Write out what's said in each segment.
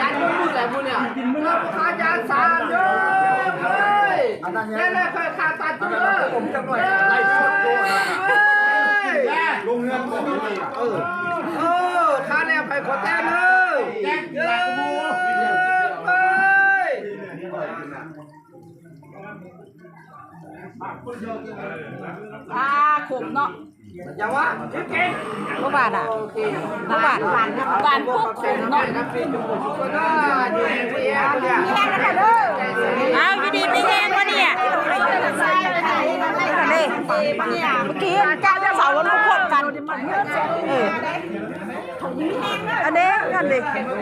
ຢ້ານບໍ່ຮູ້ແຫຼະມື້ນີ້ ເອີ ຂ້າຢ້ານສາເດີເອີຍ ແລ້ວຄ່ອຍຂ້າຕັດເດີ ເອີ ເອີ ຂ້າແລ້ວຄ່ອຍຂໍແຕ້ມເດີ ເອີ ເອີ ອ່າ ຂົມເນາະ ຢ່າວ່າ ບໍ່ຫວານອະ ບໍ່ຫວານ ຫວານ ຫວານໂພດ ຂົມເນາະ ເອົາ ຢູ່ດີມີແຮງເດີ ເອົາ ຢູ່ດີມີແຮງມື້ນີ້ ເດ້ ເມື່ອກີ້ເຈົ້າເສົາມັນບໍ່ຄົບກັນ ເອີ ອັນເດ້ ອັນເດ້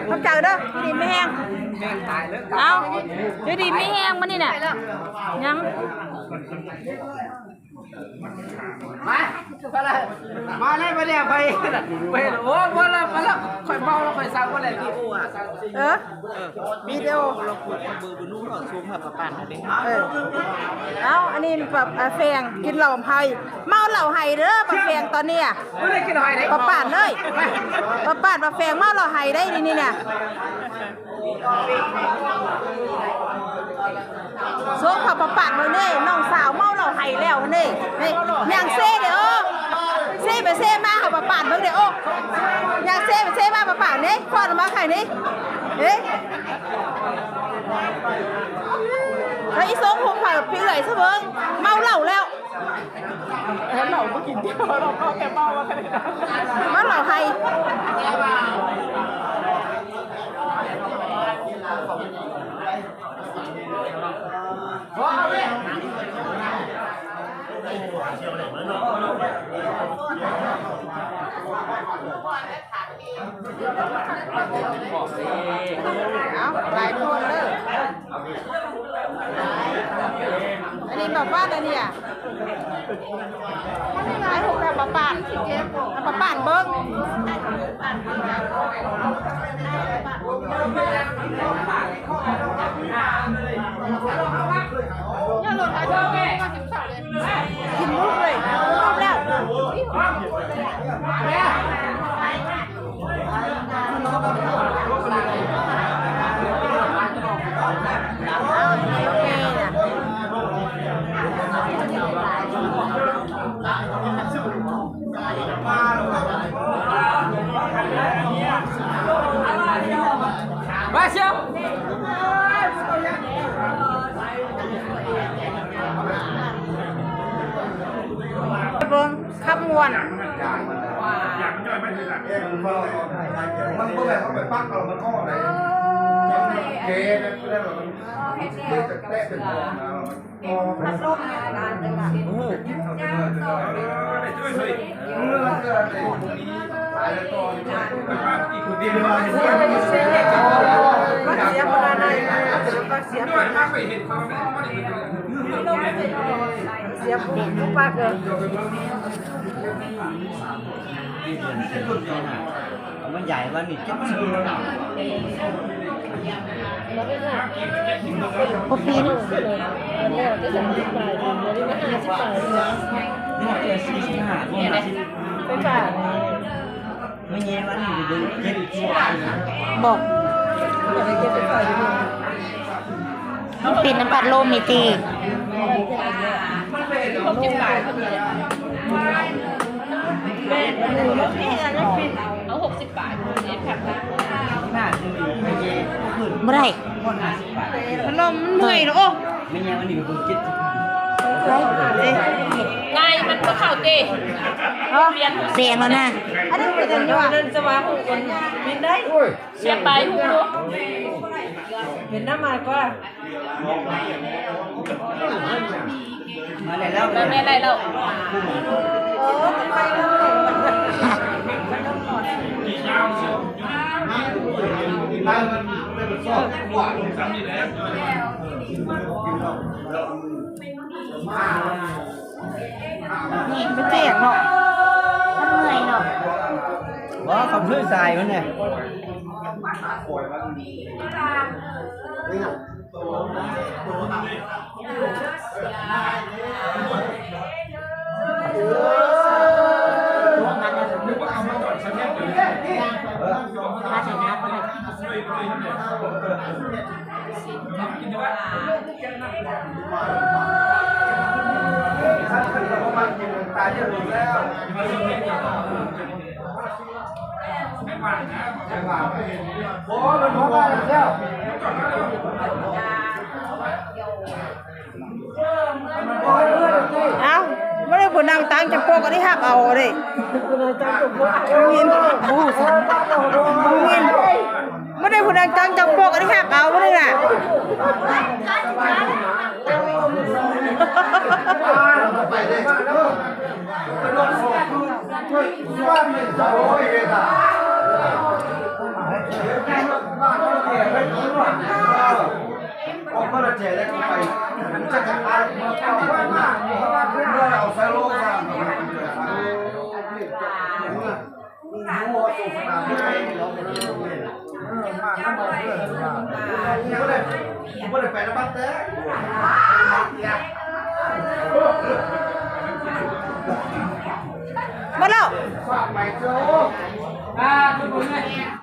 ຂອບໃຈເດີ ຢູ່ດີມີແຮງ ເອົາ ຢູ່ດີມີແຮງມື້ນີ້ນະ ຍັງ ມາ ມາເລີຍ ມາເລີຍ ຂ້ອຍ ຂ້ອຍ ໂອ້ ບໍ່ລະ ບໍ່ລະ ຂ້ອຍເມົາແລ້ວ ຂ້ອຍສັ່ງບໍ່ໄດ້ ວິດີໂອ ເອີ ວິດີໂອ ເອີ ເອົ້າ ອັນນີ້ປາ ອາ ແຟງກິນເຫຼົ້າໄຫ້ ເມົາເຫຼົ້າໄຫ້ເດີ ປາແຟງຕອນນີ້ ບໍ່ໄດ້ກິນເຫຼົ້າໄຫ້ເດ້ ປາປານເອີຍ ປາປານ ປາແຟງເມົາເຫຼົ້າໄຫ້ໄດ້ນີ້ນະ. ໂຊກເຂົາປະປາດເບິ່ງເດ້ ນ້ອງສາວເມົາເຫຼົ້າໄຫ້ແລ້ວເດ້ ນີ້ ຍ່າງເຊເດ້ ເອີ ເຊໄປເຊມາ ເຂົາປະປາດເບິ່ງເດ້ ໂອ້ ຍ່າງເຊໄປເຊມາ ປະປາດເດ້ ຟ້ອນອອກມາໄຂ່ນີ້ ເດ້ ເຮີ້ຍ ອີ່ສົງ ຫຸບເຂົາ ພີ່ເອື້ອຍຊະເບິ່ງ ເມົາເຫຼົ້າແລ້ວ. ເອີ ເຫຼົ້າບໍ່ກິນດຽວ ເຮົາເອົາແຕ່ເມົາມາຂະໜາດນັ້ນ ມາເຫຼົ້າໄຫ້ ເອົາ ຫຼາຍຄົນເດີ. ອັນນີ້ແບບວ່າອັນນີ້ອະ ໃຫ້ຮູບແບບປະປານ ປະປານເບິ່ງ ກິນລູກເລີຍ ລູກແລ້ວ. ເບິ່ງ ຄຳມ່ວນ ມັນບໍ່ແມ່ນເຮົາໄປປັກເອົາ ມັນກໍໄດ້ ເກແລ້ວ ມັນເກຈະແຕະເປັນ ພັດລົມ ເສຍບໍ່ໄດ້ ເສຍບໍ່ໄດ້ ເສຍບໍ່ໄດ້ ເອົາມາຢາຍວ່ານີ້ເຈັດສິບ ບໍ່ເປັນ ອັນແລ້ວແຕ່ສາມສິບປາຍ ອັນນີ້ມາຫ້າສິບປາຍ ງວດທີ່ສີ່ສິບຫ້າ ງວດຫ້າສິບ ໄຟຟ້າ ແມ່ນຫຍັງວະ ນີ້ເບິ່ງເຈັດສິບ ບອກ ມັນເປັນນຳພັດລົມນີ້ຕິ ຫົກສິບປາຍ ເອົາຫົກສິບປາຍ ເອັດພັນ ບໍ່ໄດ້ ພັດລົມມັນເມື່ອຍເນາະ ໂອ້ ແມ່ນຫຍັງອັນນີ້ເບິ່ງເຈັດສິບ ໄດ້ ໄດ້ ງ່າຍ ມັນບໍ່ເຂົ້າເຕະ ເອີ ປ່ຽນແລ້ວນະ ອັນນີ້ເປັນຫຍັງວະ ນັ້ນສະວ່າງຄົນບິນໄດ້ ເສຍບປາຍຫູ ເຫັນນຳມາກວ່າ ມາໄດ້ແລ້ວ ແມ່ໄດ້ແລ້ວ ເອີ ໄປເລີຍ ນີ້ມັນແຈ້ງເນາະ ມັນເມື່ອຍເນາະ ບໍ່ ເຂົາຖືສາຍມັນແຫຼະ. ອ້າວ ບໍ່ໄດ້ຜູ້ນັ່ງຕາງຈຳປົກ ອັນນີ້ຮັບເອົາເດ້ ຍິນ ບໍ່ຮູ້ຊັ້ນ ຍິນ ບໍ່ໄດ້ຜູ້ນັ່ງຕາງຈຳປົກ ອັນນີ້ຮັບເອົາ ບໍ່ໄດ້ນະ ອອກມາແລ້ວ ໝົດແລ້ວ.